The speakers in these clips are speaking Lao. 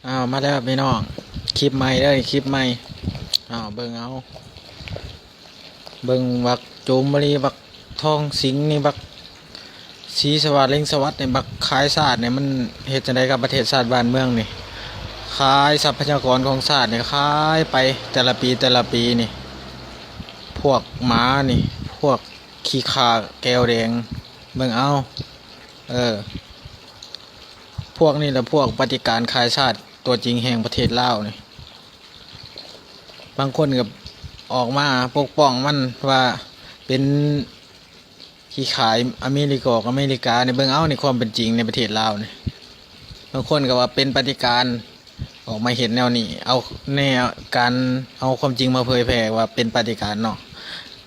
ອ້າວ ມາແລ້ວພີ່ນ້ອງ ຄລິບໃໝ່ເດີ ຄລິບໃໝ່. ອ້າວ ເບິ່ງເອົາ ເບິ່ງບັກຈູມມະລີ ບັກທອງສິງນີ້ ບັກສີສະຫວັດ ເລັງສະຫວັດນີ້ ບັກຂາຍຊາດນີ້ ມັນເຮັດຈັ່ງໃດກັບປະເທດຊາດບ້ານເມືອງນີ້? ຂາຍຊັບພະຍາກອນຂອງຊາດນີ້ ຂາຍໄປແຕ່ລະປີ ແຕ່ລະປີນີ້. ພວກໝານີ້ ພວກຂີ້ຂ້າແກວແດງ ເບິ່ງເອົາ ເອີ ພວກນີ້ລະພວກປະຕິການຂາຍຊາດຕົວຈິງແຫ່ງປະເທດລາວນີ້. ບາງຄົນກໍອອກມາປົກປ້ອງມັນວ່າເປັນຂີ້ຂ້າອາເມລິກອກອາເມລິການີ້. ເບິ່ງເອົາໃນຄວາມເປັນຈິງໃນປະເທດລາວນີ້ ບາງຄົນກໍວ່າເປັນປະຕິການ ອອກມາເຮັດແນວນີ້ ເອົາແນວ ການເອົາຄວາມຈິງມາເຜີຍແຜ່ວ່າເປັນປະຕິການເນາະ.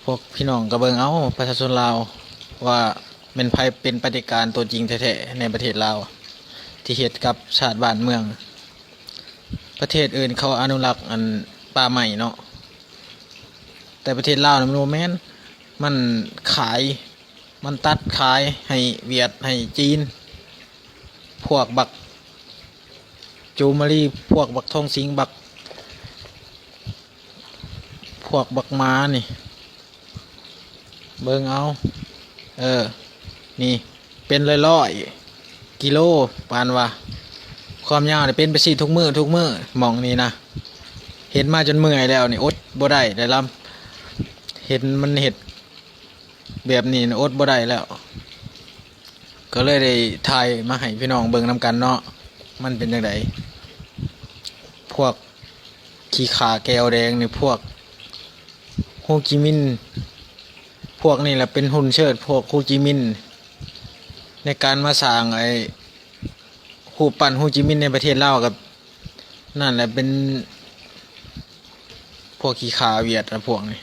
ພວກພີ່ນ້ອງກໍເບິ່ງເອົາ ປະຊາຊົນລາວ ວ່າແມ່ນໃຜເປັນປະຕິການຕົວຈິງແທ້ໆໃນປະເທດລາວ ທີ່ເຮັດກັບຊາດບ້ານເມືອງ. ປະເທດອື່ນເຂົາອະນຸລັກ ອັນ ປ່າໄມ້ເນາະ ແຕ່ປະເທດລາວນະ ມັນບໍ່ແມ່ນ ມັນຂາຍ ມັນຕັດຂາຍໃຫ້ຫວຽດ ໃຫ້ຈີນ. ພວກບັກຈູມມະລີ ພວກບັກທອງສິງ ບັກ ພວກບັກໝານີ້ ເບິ່ງເອົາ ເອີ ນີ້ເປັນຮ້ອຍໆກິໂລ ປານວ່າ ຄວາມຍາວນີ້ເປັນໄປຊີ້ທຸກມື້ ທຸກມື້. ໝ່ອງນີ້ນະ ເຮັດມາຈົນເມື່ອຍແລ້ວນີ້ ອົດບໍ່ໄດ້ແລ້ວລຳ ເຫັນມັນເຮັດ ແບບນີ້ອົດບໍ່ໄດ້ແລ້ວ ກໍເລີຍໄດ້ຖ່າຍມາໃຫ້ພີ່ນ້ອງເບິ່ງນຳກັນເນາະ ມັນເປັນຈັ່ງໃດ. ພວກຂີ້ຂ້າແກວແດງນີ້ ພວກໂຮຈິມິນ ພວກນີ້ແຫຼະເປັນຮຸ່ນເຊີດພວກໂຮຈິມິນ ໃນການມາສ້າງໄອ້ຮູບປັ້ນໂຮຈິມິນໃນປະເທດລາວ ກັບ ນັ້ນແຫຼະເປັນພວກຂີ້ຂ້າຫວຽດລະພວກນີ້.